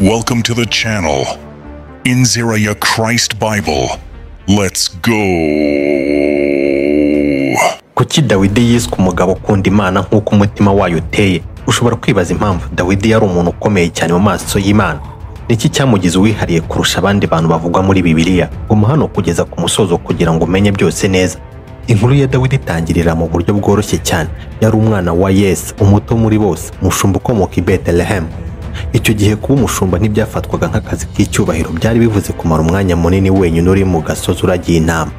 Welcome to the channel. Inzira ya Christ Bible. Let's go. Kuki Dawidi yiswe umugabo ukunda Imana nk'uko umutima wayo uteye? Ushobora kwibaza impamvu Dawidi yari umuntu ukomeye cyane mu maso y'Imana. Niki cyamugize uwihariye kurusha abandi bantu bavugwa muri Bibiliya? Guma hano kugeza ku musozo kugira ngo umenye byose neza. Inkuru ya Dawidi itangirira mu buryo bworoshye cyane. Yari umwana wa Yese, umuto muri bose, umushumba ukomoka i Bethlehem. Icyo gihe kuba umushumba ntibyafatwaga nk'akazi k'icyubahiro, byari bivuze kumara umwanya munini wenyine uri mu gasozi uragiye intama.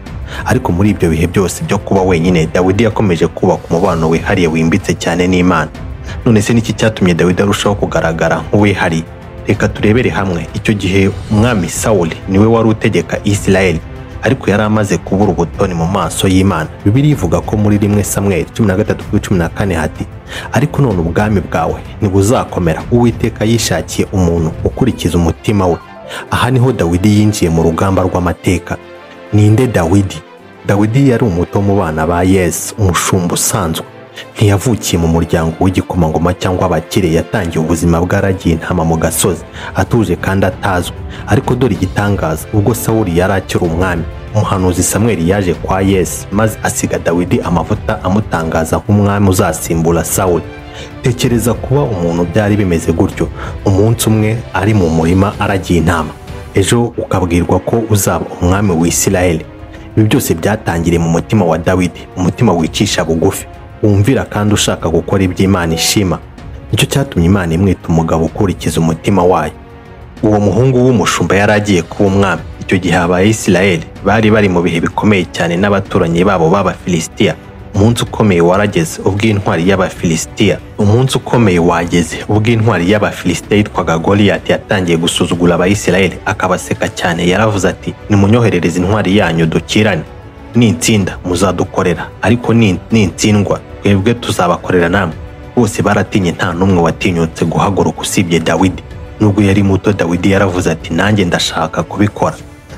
Ariko muri ibyo bihe byose byo kuba wenyine, Dawidi yakomeje kubaka umubano wihariye wimbitse cyane n'Imana. None se niki cyatumye Dawidi arushaho kugaragara nk'uwihariye? Reka turebere hamwe. Icyo gihe umwami Sawuli niwe wari utegeka Isirayeli, ariko yari amaze kubura ubutoni mu maso y'Imana. Bibiliya ivuga ko muri 1 Samweli 13:14 hati: ariko none ubwami bwawe ntibuzakomera, Uwiteka yishakiye umuntu ukurikiza umutima we. Aha niho Dawidi yinjiye mu rugamba rw'amateka. Ninde Dawidi? Dawidi yari umuto mu bana ba Yese, umushumba usanzwe. Ntiyavukiye mu muryango w'igikomangoma cyangwa abakire. Yatangiye ubuzima bwaragiye intama mu gasozi, atuje kandi atazwi. Ariko dore igitangaza, ubwo Sawuli yari akiri umwami, umuhanuzi Samweli yaje kwa Yese maze asiga Dawidi amavuta amutangaza nk'umwami uzasimbura Sawuli. Tekereza kuba umuntu byari bimeze gutyo, umunsi umwe ari mu murima aragiye intama, ejo ukabwirwa ko uzaba umwami w'Isirayeli. Ibi byose byatangiriye mu mutima wa Dawidi, umutima wicisha bugufi, wumvira kandi ushaka gukora iby'Imana ishima. Nicyo cyatumye Imana imwita umugabo ukurikiza umutima wayo. Uwo muhungu w'umushumba yari agiye kuba umwami. Icyo gihe Abayisirayeli bari bari mu bihe bikomeye cyane n'abaturanyi babo b'Abafilisitiya. Umunsi ukomeye warageze ubwo intwari y'Abafilisitiya. Umunsi ukomeye wageze ubwo intwari y'Abafilisitiya yitwaga Goliyati yatangiye gusuzugura Abayisirayeli akabaseka cyane. Yaravuze ati: nimunyoherereze intwari yanyu dukirane, nintsinda muzadukorera, ariko nintsindwa twebwe tuzabakorera namwe. Bose baratinye, nta n'umwe watinyutse guhaguruka usibye Dawidi. Nubwo yari muto, Dawidi yaravuze ati: nanjye ndashaka kubikora.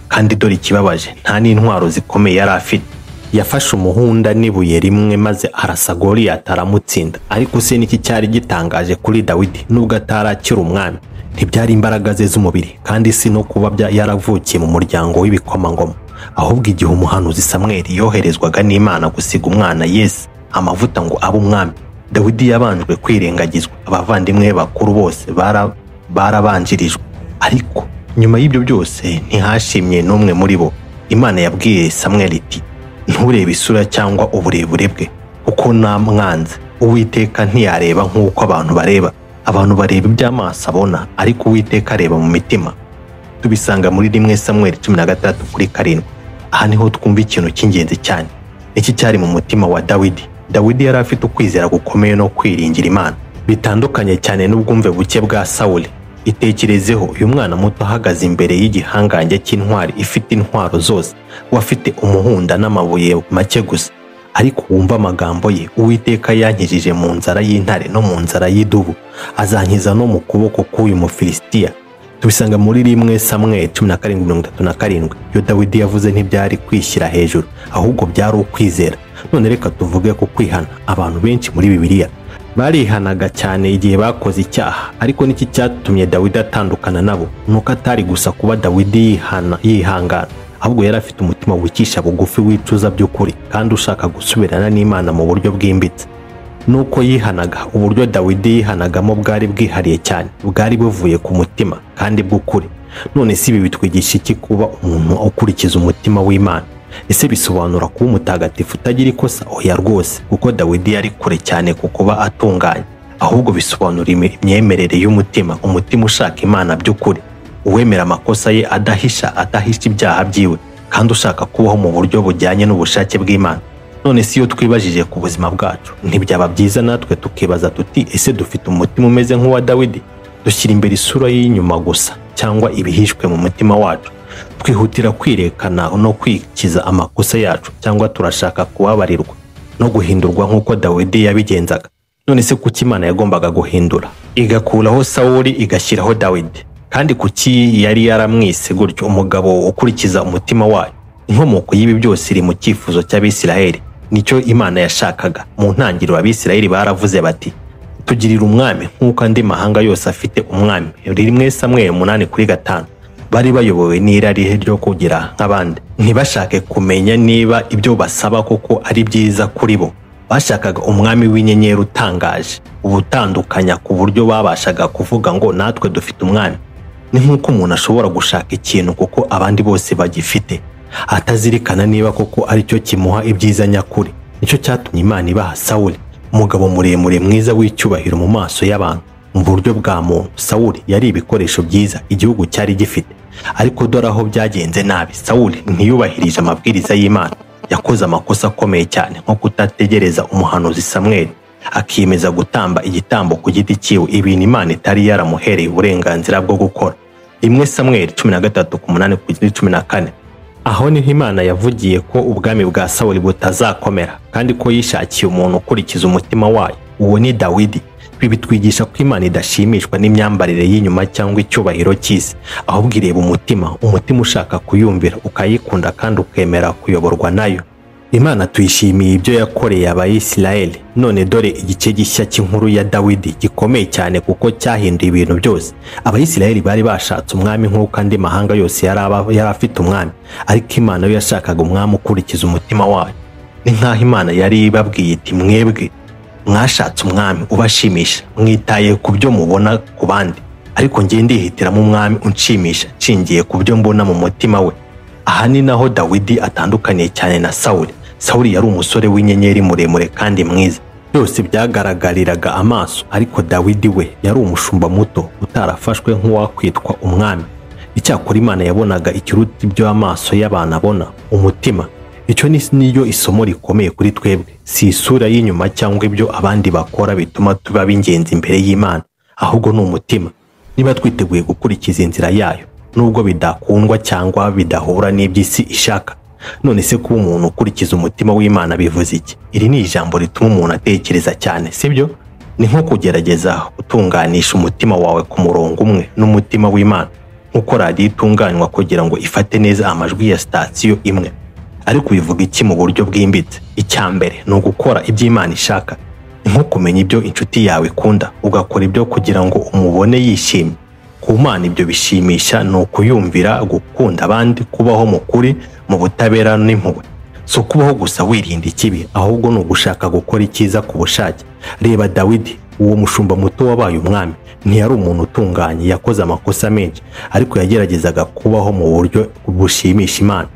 Kandi dore ikibabaje, nta n'intwaro zikomeye yari afite. Yafashe umuhunda n'ibuye rimwe maze arasa Goliyati aramutsinda. Ariko se niki cyari gitangaje kuri Dawidi nubwo atari akiri umwami? Ntibyari imbaraga ze z'umubiri, kandi si no kuba yaravukiye mu muryango w'ibikomangoma, ahubwo igihe umuhanuzi Samweli yoherezwaga n'Imana gusiga umwana Yese amavuta ngo abe umwami, Dawidi yabanjwe kwirengagizwa. Abavandimwe bakuru bose barabanjirijwe, ariko nyuma y'ibyo byose ntihashimye n'umwe muri bo. Imana yabwiye Samweli iti: nturebe isura cyangwa uburebure bwe, kuko namwanze. Uwiteka ntiyareba nk'uko abantu bareba. Abantu bareba iby'amaso abona, ariko Uwiteka areba mu mitima. Tubisanga muri 1 Samweli 16:7. Aha niho twumva ikintu cy'ingenzi cyane. Iki cyari mu mutima wa Dawidi. Dawidi yari afite ukwizera gukomeye no kwiringira Imana, bitandukanye cyane n'ubwumve buke bwa Sawuli. Itekerezeho, uyu mwana muto ahagaze imbere y'igihangange cy'intwari ifite intwaro zose, we afite umuhunda n'amabuye make gusa. Ariko wumva amagambo ye: Uwiteka yankijije mu nzara y'intare no mu nzara y'idubu, azankiza no mu kuboko k'uyu Mufilisitiya. Tubisanga muri 1 Samweli 17:37. Iyo Dawidi yavuze ntibyari kwishyira hejuru, ahubwo byari ukwizera. None reka tuvuge ku kwihana. Abantu benshi muri Bibiliya barihanaga cyane igihe bakoze icyaha, ariko niki cyatumye Dawidi atandukana nabo? Nuko atari gusa kuba Dawidi yihangana, ahubwo yari afite umutima wicisha bugufi, wicuza by'ukuri kandi ushaka gusubirana n'Imana mu buryo bwimbitse. Nuko yihanaga, uburyo Dawidi yihanagamo bwari bwihariye cyane, bwari buvuye ku mutima kandi bw'ukuri. None si ibi bitwigisha iki kuba umuntu ukurikiza umutima w'Imana? Ese bisobanura kuba umutagatifu utagira ikosa? Oya rwose, kuko Dawidi yari kure cyane ku kuba atunganye. Ahubwo bisobanura imyemerere y'umutima, umutima ushaka Imana by'ukuri, uwemera amakosa ye adahisha ibyaha byiwe, kandi ushaka kubaho mu buryo bujyanye n'ubushake bw'Imana. None si iyo twibajije ku buzima bwacu, ntibyaba byiza natwe tukibaza tuti: ese dufite umutima umeze nk'uwa Dawidi? Dushyira imbere isura y'inyuma gusa cyangwa ibihishwe mu mutima wacu? Twihutira kwirekana no kwikiza amakosa yacu, cyangwa turashaka kubabarirwa no guhindurwa nk'uko Dawidi yabigenzaga? None se kuki Imana yagombaga guhindura, igakuraho Sawuli igashyiraho Dawidi? Kandi kuki yari yaramwise gutyo, umugabo ukurikiza umutima wayo? Inkomoko y'ibi byose iri mu cyifuzo cy'Abisirayeli. Nicyo Imana yashakaga. Mu ntangiriro Abisirayeli baravuze bati: Tugirira umwami nk'uko andi mahanga yose afite umwami. 1 Samweli 8:5. Bari bayobowe n'irari ryo kugira nk'abandi, ntibashake kumenya niba ibyo basaba koko ari byiza kuri bo. Bashakaga umwami w'inyenyeri utangaje, ubutandukanya ku buryo babashaga kuvuga ngo natwe dufite umwami. Ni nk'uko umuntu ashobora gushaka ikintu kuko abandi bose bagifite, atazirikana niba koko aricyo kimuha ibyiza nyakuri. Nicyo cyatumye Imana ibaha Sawuli, umugabo muremure mwiza w'icyubahiro mu maso y'abantu. Mu buryo bwa muntu, Sawuli yari ibikoresho byiza igihugu cyari gifite. Ariko dore aho byagenze nabi. Sawuli ntiyubahirije amabwiriza y'Imana. Yakoze amakosa akomeye cyane, nko kutategereza umuhanuzi Samweli, akiyemeza gutamba igitambo ku giti cyiwe, ibintu Imana itari yaramuhereye uburenganzira bwo gukora. 1 Samweli 13:8-14. Aho niho Imana yavugiye ko ubwami bwa Sawuli butazakomera, kandi ko yishakiye umuntu ukurikiza umutima wayo. Uwo ni Dawidi. Ibi bitwigisha ko Imana idashimishwa n'imyambarire y'inyuma cyangwa icyubahiro cy'isi, ahubwo ireba umutima, umutima ushaka kuyumvira, ukayikunda kandi ukemera kuyoborwa nayo. Imana tuyishimiye ibyo yakoreye Abayisiraheli. None dore igice gishya cy'inkuru ya Dawidi gikomeye cyane kuko cyahinduye ibintu byose. Abayisiraheli bari bashatse umwami nk'uko andi mahanga yose yari afite umwami, ariko Imana yo yashakaga umwami ukurikiza umutima wayo. Ni nk'aho Imana yari ibabwiye iti: mwebwe mwashatse umwami ubashimisha, mwitaye ku byo mubona ku bandi, ariko njye ndihitiramo umwami unshimisha nshingiye ku byo mbona mu mutima we. Aha ni naho Dawidi atandukaniye cyane na Sawuli. Sawuli yari umusore w'inyenyeri muremure kandi mwiza, byose byagaragariraga amaso, ariko Dawidi we yari umushumba muto utarafashwe nk'uwakwitwa umwami. Icyakora Imana yabonaga ikiruta ibyo amaso y'abantu abona, umutima. Icyo niyo isomo rikomeye kuri twebwe. Si isura y'inyuma cyangwa ibyo abandi bakora bituma tuba b'ingenzi imbere y'Imana, ahubwo ni umutima. Niba twiteguye gukurikiza inzira yayo, nubwo bidakundwa cyangwa bidahura n'iby'isi ishaka. None se kuba umuntu ukurikiza umutima w'Imana bivuze iki? Iri ni ijambo rituma umuntu atekereza cyane, sibyo? Ni nko kugerageza gutunganisha umutima wawe ku murongo umwe n'umutima w'Imana, nk'uko radiyo itunganywa kugira ngo ifate neza amajwi ya sitasiyo imwe. Ariko bivuga iki mu buryo bwimbitse? Icya mbere ni ugukora ibyo Imana ishaka. Ni nko kumenya ibyo inshuti yawe ikunda, ugakora ibyo kugira ngo umubone yishimye. Ku Mana ibyo bishimisha ni ukuyumvira, gukunda abandi, kubaho mu kuri, mu butabera n'impuhwe. Si ukubaho gusa wirinda ikibi, ahubwo ni ugushaka gukora icyiza ku bushake. Reba Dawidi, uwo mushumba muto wabaye umwami. Ntiyari umuntu utunganye, yakoze amakosa menshi, ariko yageragezaga kubaho mu buryo bushimisha Imana,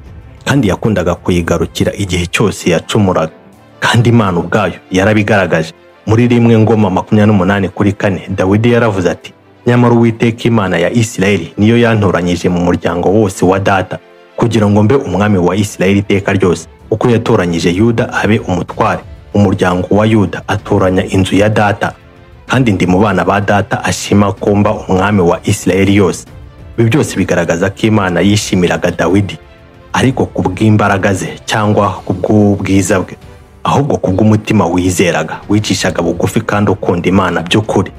kandi yakundaga kuyigarukira igihe cyose yacumuraga. Kandi Imana ubwayo yarabigaragaje. Muri 1 Ngoma 28:4, Dawidi yaravuze ati: nyamara Uwiteka Imana ya Isirayeli niyo yantoranyije mu muryango wose wa data, kugira ngo mbe umwami wa Isirayeli iteka ryose. Uko yatoranyije Yuda abe umutware, umuryango wa Yuda atoranya inzu ya data, kandi ndi mu bana ba data ashima ko mba umwami wa Isirayeli yose. Ibi byose bigaragaza ko Imana yishimiraga Dawidi, ariko kubw'imbaraga ze cyangwa kubw'ubwiza bwe, ahubwo kubw'umutima wizeraga, wicishaga bugufi kandi ukunda Imana by'ukuri.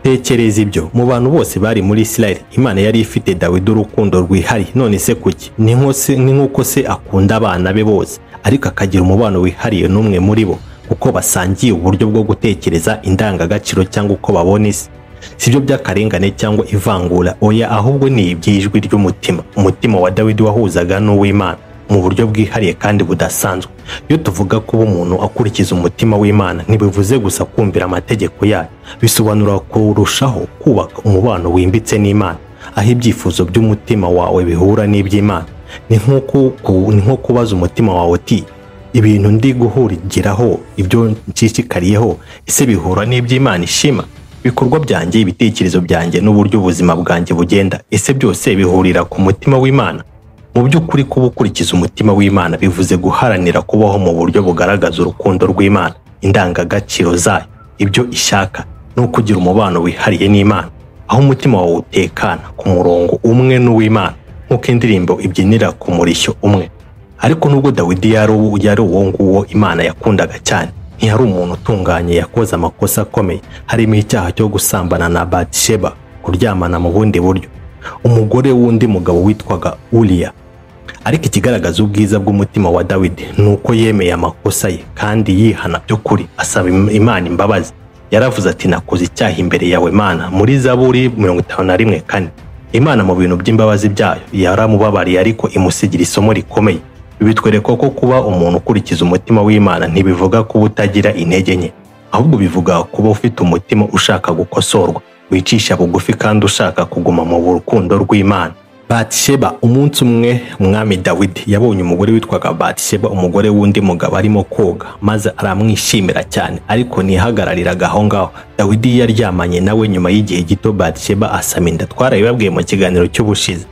Tekereza ibyo, mu bantu bose bari muri Isirayeli, Imana yari ifite Dawidi urukundo rwihariye. None se kuki? Ni nk'uko se akunda abana be bose, ariko akagira umubano wihariye n'umwe muri bo, kuko basangiye uburyo bwo gutekereza, indangagaciro cyangwa uko babona isi. Si byo by'akarengane cyangwa ivangura, oya, ahubwo ni iby'ijwi ry'umutima. Umutima wa Dawidi wahuzaga n'uw'Imana mu buryo bwihariye kandi budasanzwe. Iyo tuvuga kuba umuntu akurikiza umutima w'Imana, ntibivuze gusa kumvira amategeko yayo, bisobanura kurushaho kubaka umubano wimbitse n'Imana, aho ibyifuzo by'umutima wawe bihura n'iby'Imana. Ni nko kubaza umutima wawe uti: ibintu ndi guhurigiraho, ibyo nshishikariyeho, ese bihura n'iby'Imana ishima? Ibikorwa byanjye, ibitekerezo byanjye n'uburyo ubuzima bwanjye bugenda, ese byose bihurira ku mutima w'Imana? Mu by'ukuri kuba ukurikiza umutima w'Imana bivuze guharanira kubaho mu buryo bugaragaza urukundo rw'Imana, indangagaciro zayo, ibyo ishaka, no kugira umubano wihariye n'Imana, aho umutima wawe utekana ku murongo umwe n'uw'Imana, nk'uko indirimbo ibyinira ku murishyo umwe. Ariko nubwo Dawidi yari uwo nguwo Imana yakundaga cyane, ntiyari umuntu utunganye. Yakoze amakosa akomeye, harimo icyaha cyo gusambana na Batisheba, kuryamana mu bundi buryo, umugore w'undi mugabo witwaga Uriya. Ariko ikigaragaza ubwiza bw'umutima wa Dawidi ni uko yemeye amakosa ye kandi yihana by'ukuri, asaba Imana imbabazi. Yaravuze ati nakoze icyaha imbere yawe Mana, muri Zaburi 51:4. Imana mu bintu by'imbabazi byayo yaramubabariye, ariko imusigira isomo rikomeye. Bitwereka ko kuba umuntu ukurikiza umutima w'Imana ntibivuga kuba utagira intege nke, ahubwo bivuga kuba ufite umutima ushaka gukosorwa, wicisha bugufi kandi ushaka kuguma mu rukundo rw'Imana. Batisheba. Umunsi umwe umwami Dawidi yabonye umugore witwaga Batisheba, umugore w'undi mugabo, arimo koga, maze aramwishimira cyane, ariko ntihagarariraga aho ngaho. Dawidi yaryamanye nawe. Nyuma y'igihe gito Batisheba asama inda, twarabibabwiye mu kiganiro cy'ubushize.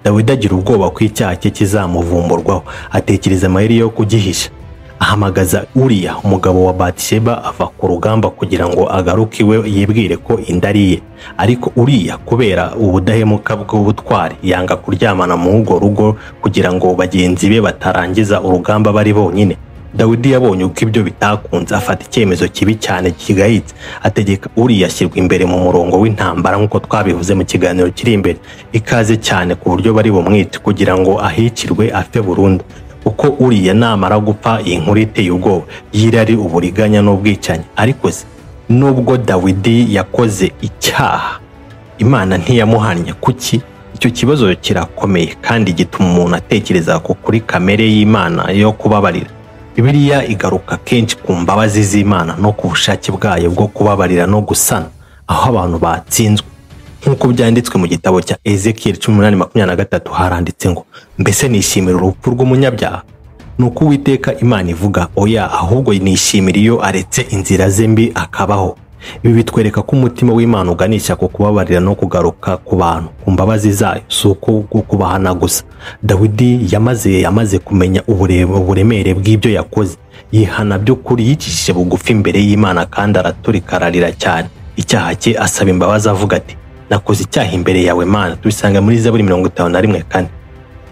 Dawidi agira ubwoba ko icyaha cye kizamuvumburwaho, atekereza amayeri yo kugihisha. Ahamagaza Uriya, umugabo wa Batisheba, ava ku rugamba kugira ngo agaruke iwe yibwire ko inda ari iye. Ariko Uriya, kubera ubudahemuka bw'ubutwari, yanga kuryamana mu urwo rugo kugira ngo bagenzi be batarangiza urugamba bari bonyine. Dawidi yabonye uko ibyo bitakunze, afata icyemezo kibi cyane kigayitse, ategeka Uriya ashyirwa imbere mu murongo w'intambara nk'uko twabivuze mu kiganiro kiri imbere, ikaze cyane ku buryo bari bumwice kugira ngo ahicirwe apfe burundu. Uko Uriya namara gupfa, iyi nkuru iteye ubwoba y'irari, uburiganya n'ubwicanyi. Ariko se nubwo Dawidi yakoze icyaha, Imana ntiyamuhannye? Kuki? Icyo kibazo kirakomeye kandi gituma umuntu atekereza ko kuri kamere y'Imana yo kubabarira. Bibiliya igaruka kenshi ku mbabazi z'Imana no ku bushake bwayo bwo kubabarira no gusana aho abantu batsinzwe. Nk'uko byanditswe mu gitabo cya Ezekiel 18:23, haranditse ngo mbese nishimira urupfu rw'umunyabyaha? Nuko Uwiteka Imana ivuga, oya, ahubwo nishimira iyo aretse inzira ze mbi akabaho. Ibi bitwereka ko umutima w'Imana uganisha ku kubabarira no kugaruka ku bantu ku mbabazi zayo, si uko kubahana gusa. Dawidi yamaze kumenya uburemere bw'ibyo yakoze, yihana by'ukuri, yicishije bugufi imbere y'Imana kandi araturika ararira cyane icyaha cye, asaba imbabazi avuga ati nakoze icyaha imbere yawe Mana. Tubisanga muri Zaburi 51:4.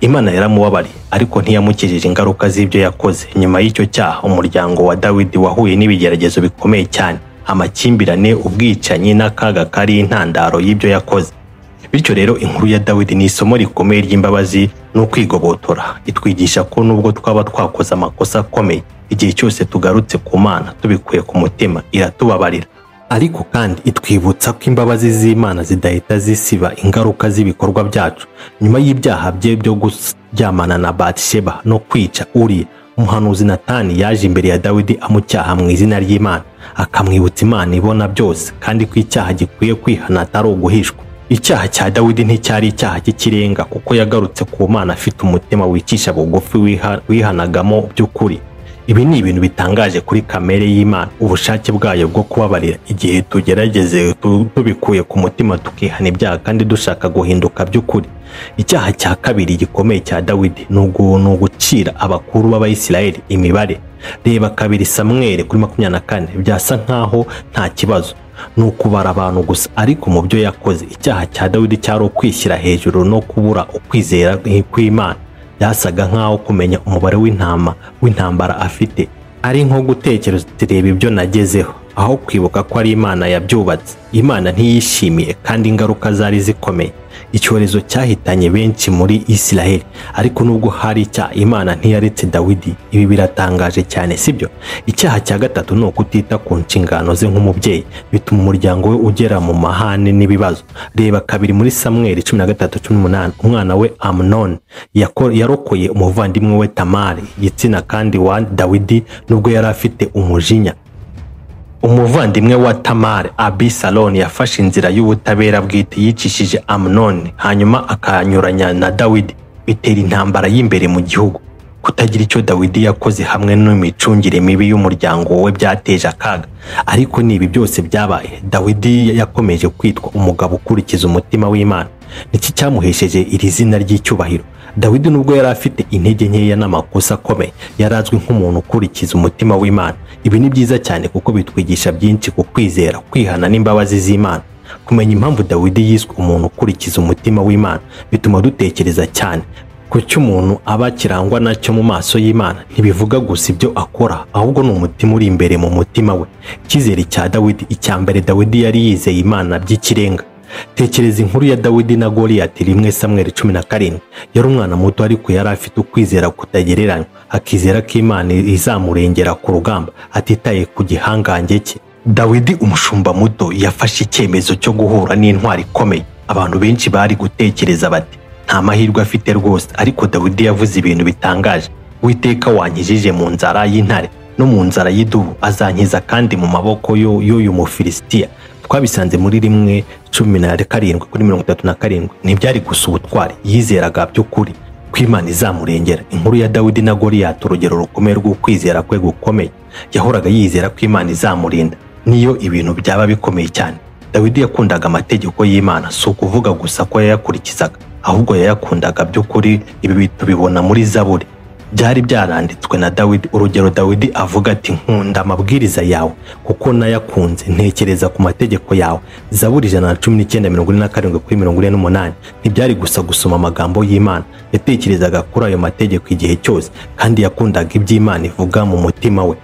Imana yaramubabariye, ariko ntiyamukijije ingaruka z'ibyo yakoze. Nyuma y'icyo cyaha, umuryango wa Dawidi wahuye n'ibigeragezo bikomeye cyane, amakimbirane, ubwicanyi n'akaga kari intandaro y'ibyo yakoze. Bityo rero inkuru ya Dawidi ni isomo rikomeye ry'imbabazi no kwigobotora. Itwigisha ko nubwo twaba twakoze amakosa akomeye, igihe cyose tugarutse ku Mana tubikuye ku mutima, iratubabarira. Ariko kandi itwibutsa ko imbabazi z'Imana zidahita zisiba ingaruka z'ibikorwa byacu. Nyuma y'ibyaha bye byo kuryamana na Batisheba no kwica Uriya, umuhanuzi Natani yaje imbere ya Dawidi amucyaha mu izina ry'Imana, akamwibutsa Imana ibona byose kandi ko icyaha gikwiye kwihana atari uguhishwa. Icyaha cya Dawidi nticyari icyaha cy'ikirenga, kuko yagarutse ku Mana afite umutima wicisha bugufi wihanagamo by'ukuri. Ibi ni ibintu bitangaje kuri kamere y'Imana, ubushake bwayo bwo kubabarira igihe tugerageze tubikuye ku mutima, tukihana ibyaha kandi dushaka guhinduka by'ukuri. Icyaha cya kabiri gikomeye cya Dawidi ni ugucira abakuru b'Abayisiraheli imibare. Reba 2 Samweli kuri 24. Byasa nkaho nta kibazo, ni ukubara abantu gusa, ariko mu byo yakoze icyaha cya Dawidi cyari ukwishyira hejuru no kubura ukwizera kw'Imana. Byasaga nkaho kumenya umubare w'intama w'intambara afite ari nko gutekereza reba ibyo nagezeho, aho kwibuka ko ari Imana yabyubatse. Imana ntiyishimiye kandi ingaruka zari zikomeye. Icyorezo cyahitanye benshi muri Isiraheli, ariko nubwo hari icyaha, Imana ntiyaretse Dawidi. Ibi biratangaje cyane, sibyo? Icyaha cya gatatu ni ukutita ku nshingano ze nk'umubyeyi, bituma umuryango we ugera mu mahane n'ibibazo. Reba 2 muri Samweli 13:18. Umwana we Amnon yarokoye umuvandimwe we Tamari igitsina kandi wa Dawidi, nubwo yari afite umujinya. Umuvandimwe wa Tamari, Abisaloni, yafashe inzira y'ubutabera bwite, yicishije Amnon hanyuma akanyuranya na Dawidi, bitera intambara y'imbere mu gihugu. Kutagira icyo Dawidi yakoze hamwe n'imicungire mibi y'umuryango we byateje akaga. Ariko nibi byose byabaye, Dawidi yakomeje kwitwa umugabo ukurikiza umutima w'Imana. Niki cyamuhesheje iri zina ry'icyubahiro? Dawidi nubwo yari afite intege nkeya n'amakosa akomeye, yarazwi nk'umuntu ukurikiza umutima w'Imana. Ibi ni byiza cyane kuko bitwigisha byinshi ku kwizera, kwihana n'imbabazi z'Imana. Kumenya impamvu Dawidi yiswe umuntu ukurikiza umutima w'Imana bituma dutekereza cyane ku cyo umuntu aba kirangwa nacyo mu maso y'Imana. Ntibivuga gusa ibyo akora, ahubwo ni umutima uri imbere mu mutima we. Icyizere cya Dawidi. Icya mbere, Dawidi yari yizeye Imana by'ikirenga. Tekereza inkuru ya Dawidi na Goliyati 1 Samweli 17. Yari umwana muto, ariko yari afite ukwizera kutagereranywa, akizera ko Imana izamurengera ku rugamba, atitaye ku gihangange cye. Dawidi umushumba muto yafashe icyemezo cyo guhura n'intwari ikomeye. Abantu benshi bari gutekereza bati nta mahirwe afite rwose, ariko Dawidi yavuze ibintu bitangaje. Uwiteka wankijije mu nzara y'intare no mu nzara y'idubu, azankiza kandi mu maboko y'uyu Mufilisitiya. Twabisanze muri 1:17-37. Ntibyari gusa ubutwari, yizeraga by'ukuri ko Imana izamurengera. Inkuru ya Dawidi na Goliyati urugero rukomeye rw'ukwizera kwe gukomeye. Yahoraga yizera ko Imana izamurinda niyo ibintu byaba bikomeye cyane. Dawidi yakundaga amategeko y'Imana, si ukuvuga gusa ko yayakurikizaga, ahubwo yayakundaga by'ukuri. Ibi tubibona muri Zaburi byari byaranditswe na Dawidi. Urugero, Dawidi avuga ati nkunda amabwiriza yawe kuko nayakunze, ntekereza ku mategeko yawe. Zaburi 119:47-48. Ntibyari gusa gusoma amagambo y'Imana, yatekerezaga kuri ayo mategeko igihe cyose, kandi yakundaga iby'Imana ivuga mu mutima we.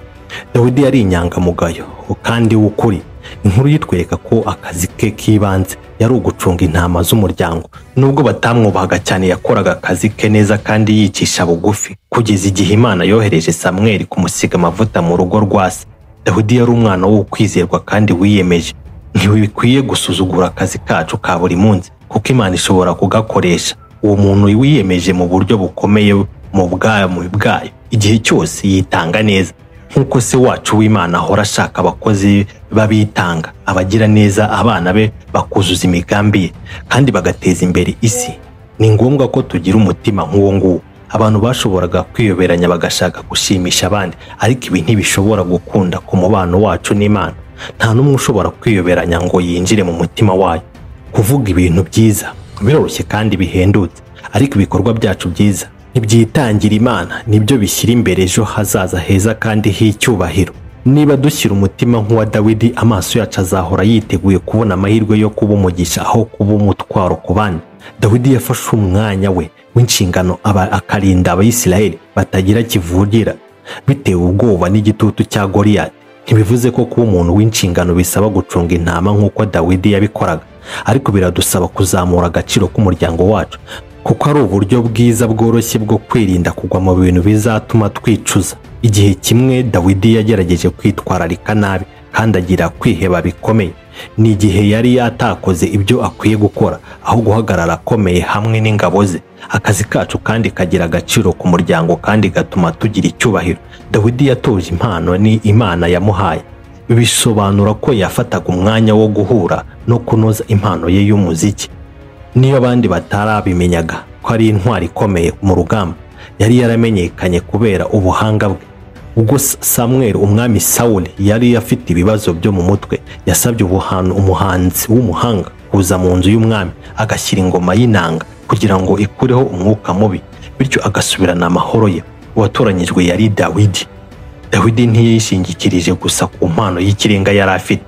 Dawidi yari inyangamugayo kandi w'ukuri. Inkuru yitwereka ko akazi ke k'ibanze yari ugucunga intama z'umuryango. Nubwo batamwubahaga cyane, yakoraga akazi ke neza kandi yicisha bugufi, kugeza igihe Imana yohereje Samweli kumusiga amavuta mu rugo rwa se. Dawidi yari umwana w'ukwizerwa kandi wiyemeje. Ntibikwiye gusuzugura akazi kacu ka buri munsi, kuko Imana ishobora kugakoresha. Uwo muntu wiyemeje mu buryo bukomeye mu bwayo, igihe cyose yitanga neza. Nk'uko se wacu w'Imana ahora ashaka abakozi babitanga, abagira neza, abana be bakuzuza imigambi ye kandi bagateza imbere isi. Ni ngombwa ko tugira umutima nk'uwo nguwo. Abantu bashoboraga kwiyoberanya bagashaka gushimisha abandi, ariko ibi ntibishobora gukunda ku mubano wacu n'Imana. Nta n'umwe ushobora kwiyoberanya ngo yinjire mu mutima wayo. Kuvuga ibintu byiza biroroshye kandi bihendutse, ariko ibikorwa byacu byiza ntibyitangira Imana, nibyo bishyira imbere ejo hazaza heza kandi h'icyubahiro. Niba dushyira umutima nk'uwa Dawidi, amaso yacu azahora yiteguye kubona amahirwe yo kuba umugisha aho kuba umutwaro ku bandi. Dawidi yafashe umwanya we w'inshingano akarinda Abayisiraheli batagira kivugira bitewe ubwoba n'igitutu cya Goliyati. Ntibivuze ko kuba umuntu w'inshingano bisaba gucunga intama nk'uko Dawidi yabikoraga, ariko biradusaba kuzamura agaciro k'umuryango wacu, kuko ari uburyo bwiza bworoshye bwo kwirinda kugwa mu bintu bizatuma twicuza. Igihe kimwe Dawidi yagerageje kwitwararika nabi kandi agira kwiheba bikomeye. Ni igihe yari yatakoze ibyo akwiye gukora, aho guhagarara akomeye hamwe n'ingabo ze. Akazi kacu kandi kagira agaciro ku muryango kandi gatuma tugira icyubahiro. Dawidi yatoje impano ni Imana yamuhaye. Bisobanura ko yafataga umwanya wo guhura no kunoza impano ye y'umuziki. Niyo abandi batarabimenyaga ko ari intwari ikomeye mu rugamba, yari yaramenyekanye kubera ubuhanga bwe. Ubwo Samweli umwami Sawuli yari afite ibibazo byo mu mutwe, yasabye umuhanzi w'umuhanga kuza mu nzu y'umwami agashyira ingoma y'inanga kugira ngo ikureho umwuka mubi, bityo agasubirana amahoro ye. Uwatoranyijwe yari Dawidi. Dawidi ntiyishingikirije gusa ku mpano y'ikirenga yari afite,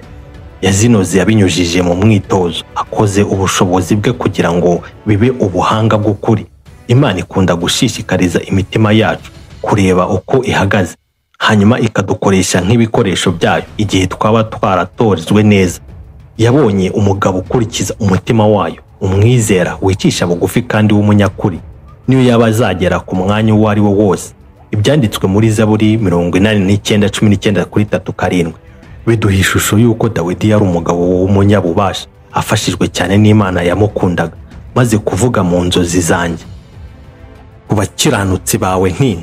yazinoze yabinyujije mu mwitozo, akoze ubushobozi bwe kugira ngo bibe ubuhanga bw'ukuri. Imana ikunda gushishikariza imitima yacu kureba uko ihagaze, hanyuma ikadukoresha nk'ibikoresho byayo igihe twaba twaratorejwe neza. Yabonye umugabo ukurikiza umutima wayo, umwizera, wicisha bugufi kandi w'umunyakuri, niyo yaba azagera ku mwanya uwo ari wo wose. Ibyanditswe muri Zaburi 89:19-37 biduha ishusho y'uko Dawidi yari umugabo w'umunyabubasha, afashijwe cyane n'Imana yamukundaga. Maze kuvuga mu nzozi zanjye ku bakiranutsi bawe nti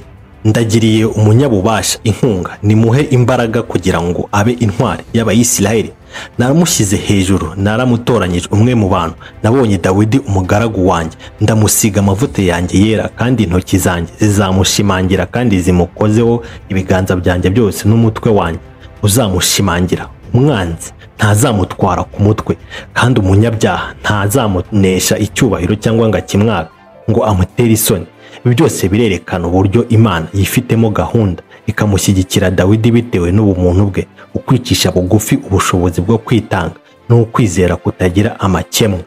ndagiriye umunyabubasha inkunga, nimuhe imbaraga kugira ngo abe intwari y'Abayisiraheli. Naramushyize hejuru, naramutoranyije umwe mu bantu. Nabonye Dawidi umugaragu wanjye, ndamusiga amavuta yanjye yera, kandi intoki zanjye zizamushimangira kandi zimukozeho ibiganza byanjye byose, n'umutwe wanjye uzamushimangira. Umwanzi ntazamutwara ku mutwe, kandi umunyabyaha ntazamunesha icyubahiro cyangwa ngo akimwaka ngo amutere isoni. Ibi byose birerekana uburyo Imana yifitemo gahunda ikamushyigikira Dawidi bitewe n'ubumuntu bwe, ukwicisha bugufi, ubushobozi bwo kwitanga n'ukwizera kutagira amakemwa.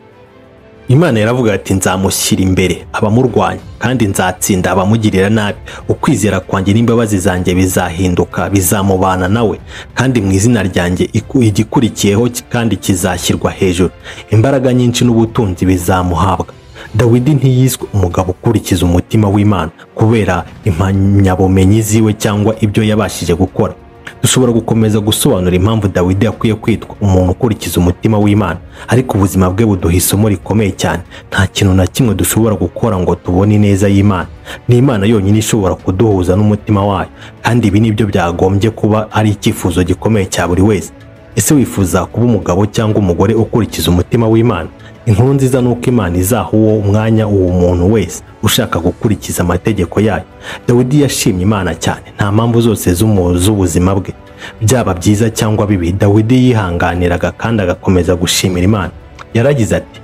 Imana yaravuga ati nzamushyira imbere abamurwanya, kandi nzatsinda abamugirira nabi. Ukwizera kwanjye n'imbabazi zanjye bizahinduka, bizamubana nawe, kandi mu izina ryanjye igikurikiyeho kandi kizashyirwa hejuru. Imbaraga nyinshi n'ubutunzi bizamuhabwa. Dawidi ntiyiswe umugabo ukurikiza umutima w'Imana kubera impamyabumenyi ziwe cyangwa ibyo yabashije gukora, Dushobora gukomeza gusobanura impamvu Dawidi akwiye kwitwa umuntu ukurikiza umutima w'Imana, ariko ubuzima bwe buduha isomo rikomeye cyane. Nta kintu na kimwe dushobora gukora ngo tubone ineza y'Imana. Ni Imana yonyine ishobora kuduhuza n'umutima wayo, kandi ibi nibyo byagombye kuba ari icyifuzo gikomeye cya buri wese. Ese wifuza kuba umugabo cyangwa umugore ukurikiza umutima w'Imana? Inkuru nziza nuko Imana izaha uwo mwanya uwo muntu wese ushaka gukurikiza amategeko yayo. Dawidi yashimye Imana cyane, nta mpamvu zose z'ubuzima bwe, byaba byiza cyangwa bibi. Dawidi yihanganiraga kandi agakomeza gushimira Imana. Yaragize ati: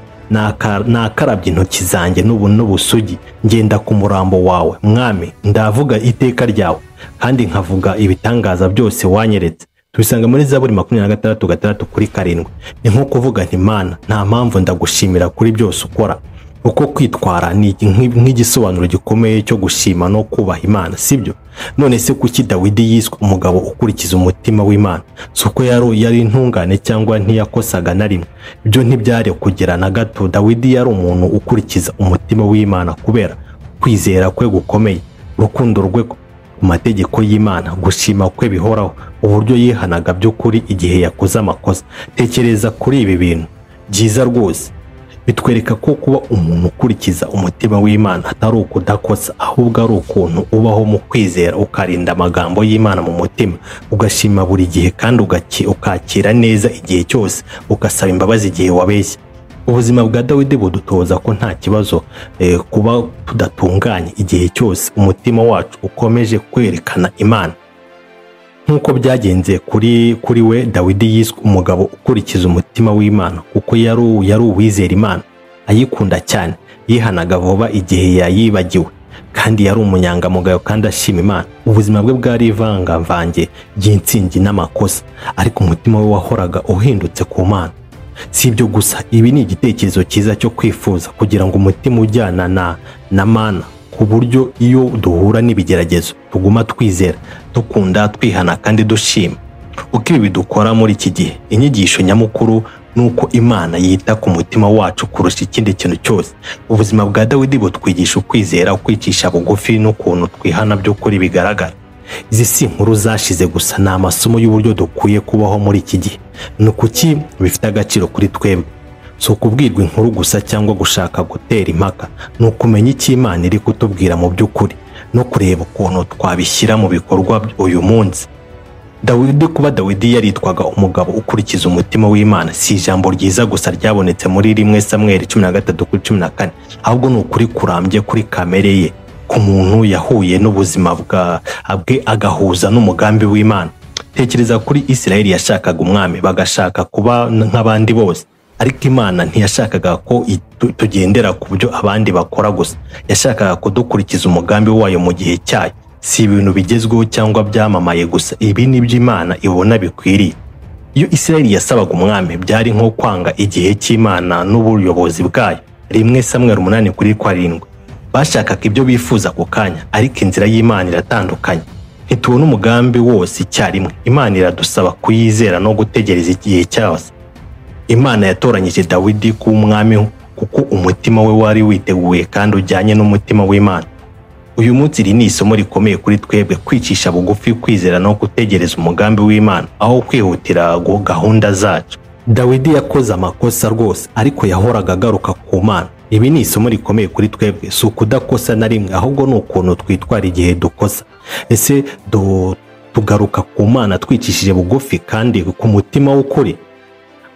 nakarabye intoki zanjye n'ubusugi, ngenda ku murambo wawe mwami, ndavuga iteka ryawe kandi nkavuga ibitangaza byose wanyeretse. Tubisanga muri Zaburi 26:6-7. Ni nko kuvuga nti Mana, nta mpamvu ndagushimira kuri byose ukora. Uko kwitwara ni nk'igisobanuro gikomeye cyo gushima no kubaha Imana, sibyo? None se kuki Dawidi yiswe umugabo ukurikiza umutima w'Imana? Si uko yari intungane cyangwa ntiyakosaga na rimwe. Ibyo ntibyari kugera na gato. Dawidi yari umuntu ukurikiza umutima w'Imana kubera kwizera kwe gukomeye, urukundo rwe ku mategeko y'Imana, gushima kwe bihoraho, uburyo yihanaga by'ukuri igihe yakoze amakosa. Tekereza kuri ibi bintu byiza rwose bitwereka ko kuba umuntu ukurikiza umutima w'Imana atari ukudakosa, ahubwo ari ukuntu ubaho mu kwizera, ukarinda amagambo y'Imana mu mutima, ugashima buri gihe kandi ukakira neza igihe cyose, ugasaba imbabazi igihe wabeshye. Ubuzima bwa Dawidi budutoza ko nta kibazo kuba tudatunganye igihe cyose umutima wacu ukomeje kwerekana Imana. Nk'uko byagenze kuri we, Dawidi yiswe umugabo ukurikiza umutima w'Imana kuko yari uwizera Imana, ayikunda cyane, yihanaga vuba igihe yayibagiwe, kandi yari umunyangamugayo kandi ashima Imana. Ubuzima bwe bwari ivangavange ry'intsinzi n'amakosa, ariko umutima we wahoraga uhindutse ku Mana. Si ibyo gusa, ibi ni igitekerezo cyiza cyo kwifuza kugira ngo umutima ujyana na Mana, ku buryo iyo duhura n'ibigeragezo tuguma twizera, dukunda, twihana kandi dushima. Uko ibi bidukora muri iki gihe, inyigisho nyamukuru ni uko Imana yita ku mutima wacu kurusha ikindi kintu cyose. Ubuzima bwa Dawidi butwigisha ukwizera, kwicisha bugufi n'ukuntu twihana by'ukuri bigaragara. Izi si inkuru zashize gusa, ni amasomo y'uburyo dukwiye kubaho muri iki gihe. Ni kuki bifite agaciro kuri twebwe? Si ukubwirwa inkuru gusa cyangwa gushaka gutera impaka, ni ukumenya icyo Imana iri kutubwira mu by'ukuri no kureba ukuntu twabishyira mu bikorwa uyu munsi. Dawidi, kuba Dawidi yaritwaga umugabo ukurikiza umutima w'Imana si ijambo ryiza gusa ryabonetse muri 1 Samweli 13:14, ahubwo ni ukuri kurambye kuri kamere ye, ku muntu yahuye n'ubuzima bwe agahuza n'umugambi w'Imana. Tekereza kuri Isirayeli yashakaga umwami, bagashaka kuba nk'abandi bose, ariko Imana ntiyashakaga ko tugendera ku byo abandi bakora gusa, yashakaga kudukurikiza umugambi wayo mu gihe cyayo. Si ibintu bigezweho cyangwa byamamaye gusa, ibi ni byo Imana ibona bikwiriye. Iyo Isirayeli yasabaga umwami, byari nko kwanga igihe cy'Imana n'ubuyobozi bwayo. 1 Samweli 8:7. Bashakaga ibyo bifuza ako kanya, ariko inzira y'Imana iratandukanye. Ntitubona umugambi wose icyarimwe. Imana iradusaba kuyizera no gutegereza igihe cyose. Imana yatoranyije Dawidi kuba umwami kuko umutima we wari witeguye kandi ujyanye n'umutima w'Imana. Uyu munsi iri ni isomo rikomeye kuri twebwe, kwicisha bugufi, kwizera no gutegereza umugambi w'Imana aho kwihutira gahunda zacu. Dawidi yakoze amakosa rwose, ariko yahoraga agaruka ku Mana. Ibi ni isomo rikomeye kuri twebwe, si ukudakosa na rimwe, ahubwo ni ukuntu twitwara igihe dukosa. Ese tugaruka ku Mana twicishije bugufi kandi ku mutima w'ukuri?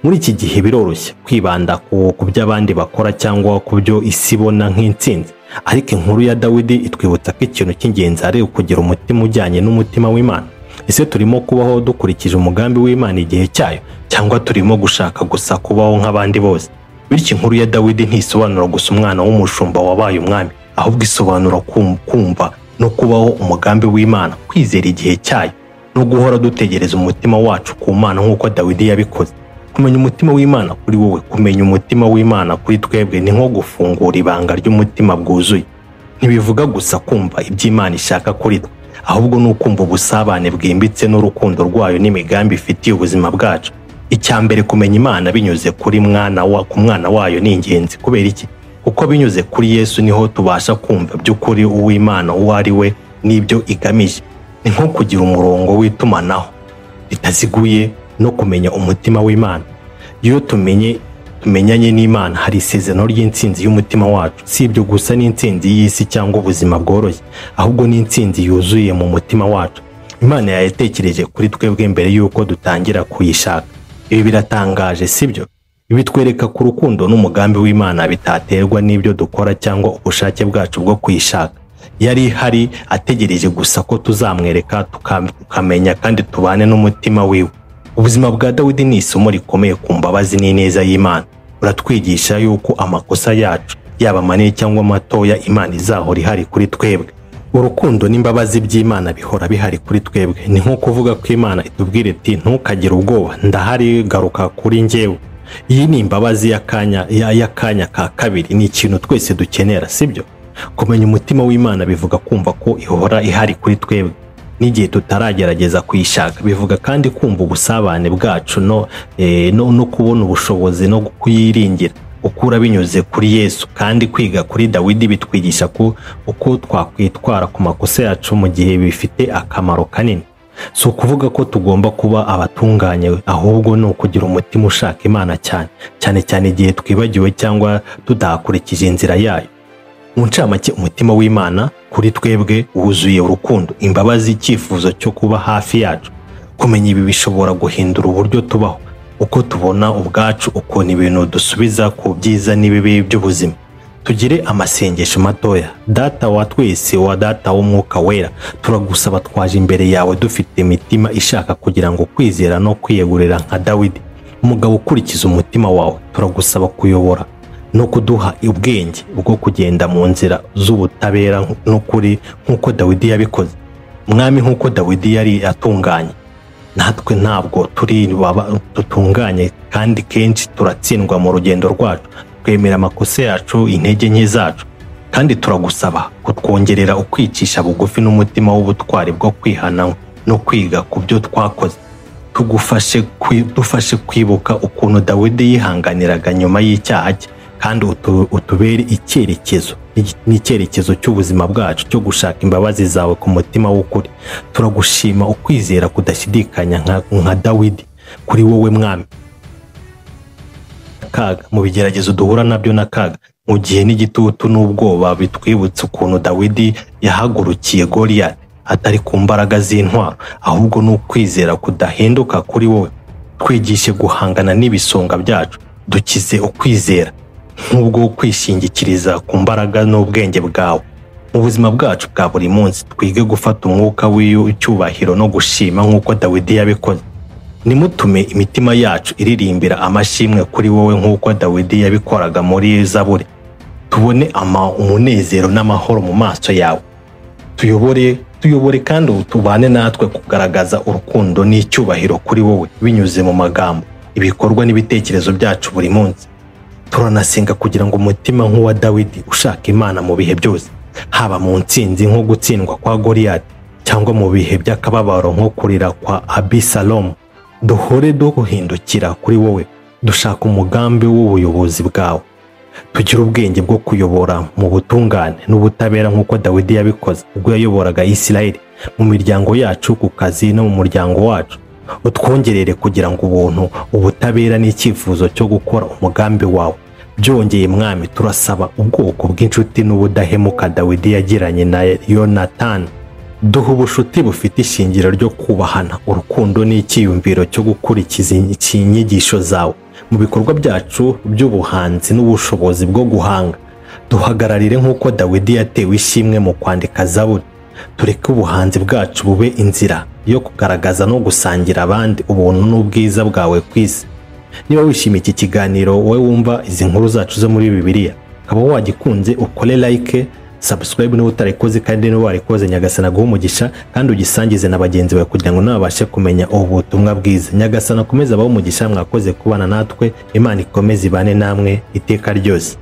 Muri iki gihe biroroshye kwibanda ku byo abandi bakora cyangwa ku byo isi ibona nk'intsinzi, ariko inkuru ya Dawidi itwibutsa ko ikintu cy'ingenzi ari ukugira umutima ujyanye n'umutima w'Imana. Ese turimo kubaho dukurikije umugambi w'Imana igihe cyayo, cyangwa turimo gushaka gusa kubaho nk'abandi bose? Bityo inkuru ya Dawidi ntisobanura gusa umwana w'umushumba wabaye umwami, ahubwo isobanura kumva no kubaho umugambi w'Imana, kwizera igihe cyayo no guhora dutegereza umutima wacu ku Mana nk'uko Dawidi yabikoze. Kumenya umutima w'Imana kuri wowe, kumenya umutima w'Imana kuri twebwe ni nko gufungura ibanga ry'umutima bwuzuye. Ntibivuga gusa kumva ibyo Imana ishaka kuri twe, ahubwo ni ukumva ubusabane bwimbitse n'urukundo rwayo n'imigambi ifitiye ubuzima bwacu. Icya mbere, kumenya Imana binyuze kuri ku mwana wayo ni ingenzi. Kubera iki? Kuko binyuze kuri Yesu niho tubasha kumva by'ukuri uw'Imana uwo ari we n'ibyo igamije. Ni nko kugira umurongo w'itumanaho ritaziguye no kumenya umutima w'Imana. Iyo tumenyanye n'Imana, hari isezerano ry'intsinzi y'umutima wacu. Si ibyo gusa n'intsinzi y'isi cyangwa ubuzima bworoshye, ahubwo n'intsinzi yuzuye mu mutima wacu. Imana yatekereje kuri twebwe mbere y'uko dutangira kuyishaka. Ibi biratangaje, sibyo? Bitwereka ku rukundo n'umugambi w'Imana bitaterwa n'ibyo dukora cyangwa ubushake bwacu bwo kuyishaka. Yari ihari ategereje gusa ko tuzamwereka, tukamenya kandi tubane n'umutima wiwe. Ubuzima bwa Dawidi ni isomo rikomeye ku mbabazi n'ineza y'Imana. Buratwigisha yuko amakosa yacu, yaba manini cyangwa matoya, Imana izahora ihari kuri twebwe. Urukundo n'imbabazi by'Imana bihora bihari kuri twebwe. Ni nko kuvuga ko Imana itubwira iti ntukagire ubwoba, ndahari, garuka kuri njyewe. Iyi ni imbabazi y'akanya ka kabiri, ni ikintu twese dukenera, sibyo? Kumenya umutima w'Imana bivuga kumva ko ihora ihari kuri twebwe n'igihe tutaragerageza kuyishaka. Bivuga kandi kumva ubusabane bwacu no kubona ubushobozi no kuyiringira ukura binyuze kuri Yesu. Kandi kwiga kuri Dawidi bitwigisha ko uko twakwitwara ku makosa yacu mu gihe bifite akamaro kanini. Si ukuvuga ko tugomba kuba abatunganye, ahubwo ni ukugira umutima ushaka Imana cyane cyane cyane igihe twibagiwe cyangwa tudakurikije inzira yayo. Mu ncamake, umutima w'Imana kuri twebwe wuzuye urukundo, imbabazi, icyifuzo cyo kuba hafi yacu. Kumenya ibi bishobora guhindura uburyo tubaho, uko tubona ubwacu, ukuntu ibintu dusubiza ku byiza n'ibibi by'ubuzima. Tugire amasengesho matoya. Data wa twese, wa Data w'Umwuka Wera, turagusaba, twaje imbere yawe dufite imitima ishaka kugira ngo kwizera no kwiyegurira nka Dawidi, umugabo ukurikiza umutima wawe. Turagusaba kuyobora no kuduha ubwenge bwo kugenda mu nzira z'ubutabera n'ukuri nk'uko Dawidi yabikoze. Mwami, nk'uko Dawidi yari atunganye, natwe ntabwo turi dutunganye, kandi kenshi turatsindwa mu rugendo rwacu. Twemera amakosa yacu, intege nke zacu, kandi turagusaba kutwongerera ukwicisha bugufi n'umutima w'ubutwari bwo kwihana no kwiga ku byo twakoze. Dufashe kwibuka ukuntu Dawidi yihanganiraga nyuma y'icyaha cye, kandi utubere icyerekezo n'icyerekezo cy'ubuzima bwacu cyo gushaka imbabazi zawe ku mutima w'ukuri. Turagushima ukwizera kudashidikanya nka Dawidi kuri wowe Mwami. Kaga mu bigeragezo duhura nabyo n'akaga, mu gihe n'igitutu n'ubwoba bitwibutsa ukuntu Dawidi yahagurukiye Goliyati, atari ku mbaraga z'intwaro, ahubwo ni ukwizera kudahinduka kuri wowe. Twigishe guhangana n'ibisonga byacu, dukize ukwizera nk'ubwo kwishingikiriza ku mbaraga n'ubwenge bwawe. Mu buzima bwacu bwa buri munsi twige gufata umwuka w'icyubahiro no gushima nk'uko Dawidi yabikoze. Nimutume imitima yacu iririmbira amashimwe kuri wowe nk'uko Dawidi yabikoraga muri Zaburi. Tubone umunezero n'amahoro mu maso yawe. Tuyobore kandi tubane natwe kugaragaza urukundo n'icyubahiro kuri wowe binyuze mu magambo, ibikorwa n'ibitekerezo byacu buri munsi. Turanasenga kugira ngo umutima nk'uwa Dawidi ushaka Imana mu bihe byose, haba mu ntsinzi nko gutsindwa kwa Goliyati cyangwa mu bihe by'akababaro nko kurira kwa Abisalomu, duhore duhindukira kuri wowe, dushaka umugambi w'ubuyobozi bwawe. Tugire ubwenge bwo kuyobora mu butungane n'ubutabera nk'uko Dawidi yabikoze ubwo yayoboraga Isirayeli, mu miryango yacu, ku kazi no mu muryango wacu. Utwongerere kugira ngo ubuntu, ubutabera n'icyifuzo cyo gukora umugambi wawe. Byongeye Mwami, turasaba ubwoko bw'inshuti n'ubudahemuka Dawidi yagiranye na Yonatani. Duha ubushuti bufite ishingiro ryo kubahana, urukundo n'icyiyumviro cyo gukurikiza inyigisho zawe mu bikorwa byacu by'ubuhanzi n'ubushobozi bwo guhanga. Duhagararire nk'uko Dawidi yatewe ishimwe mu kwandika Zaburi. Tureke ubuhanzi bwacu bube inzira yo kugaragaza no gusangira abandi ubuntu n'ubwiza bwawe ku isi. Niba wishimiye iki kiganiro, wowe wumva izi nkuru zacu zo muri Bibiliya, ukaba wagikunze, ukore like, subscribe niba utarikoze, kandi niba warikoze Nyagasani aguhe umugisha, kandi ugisangize na bagenzi bawe kugira ngo nabo babashe kumenya ubu butumwa bwiza. Nyagasani akomeze abahe umugisha. Mwakoze kubana natwe, Imana ikomeze ibane namwe iteka ryose.